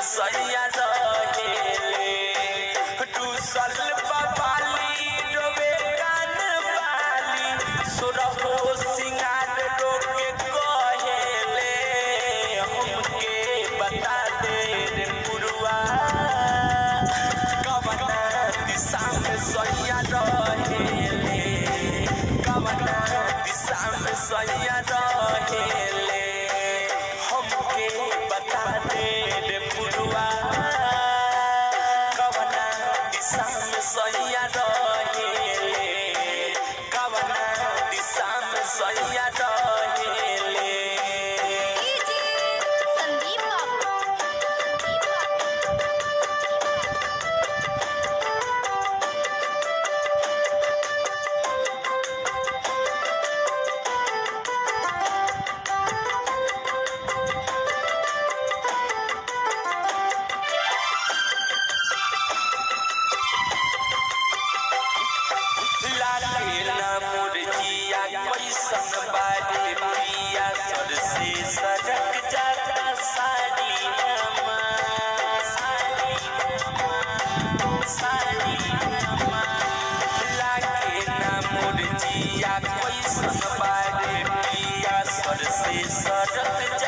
सैया रहेले। टूसल बबाली रोवे कान बाली, सुरहो सिंगार रोके कहेले। हमके बता दे रे पुरुआ, कवना दिशा में सैया रहेले, कवना दिशा में सैया रहेले। हमके बता दे रे पुरुआ, कवना दिशा में सैया रहेले, कवना दिशा में सैया रहेले। डीजे संदीप बाबू, संदीप बाबू। लागे ना मुर्जिया कैसन बारे पिया, सर से सरक जाता साड़ी हमार, साड़ी हमार, साड़ी हमार। लागे ना मुर्जिया कैसन बारे पिया, सर से सरक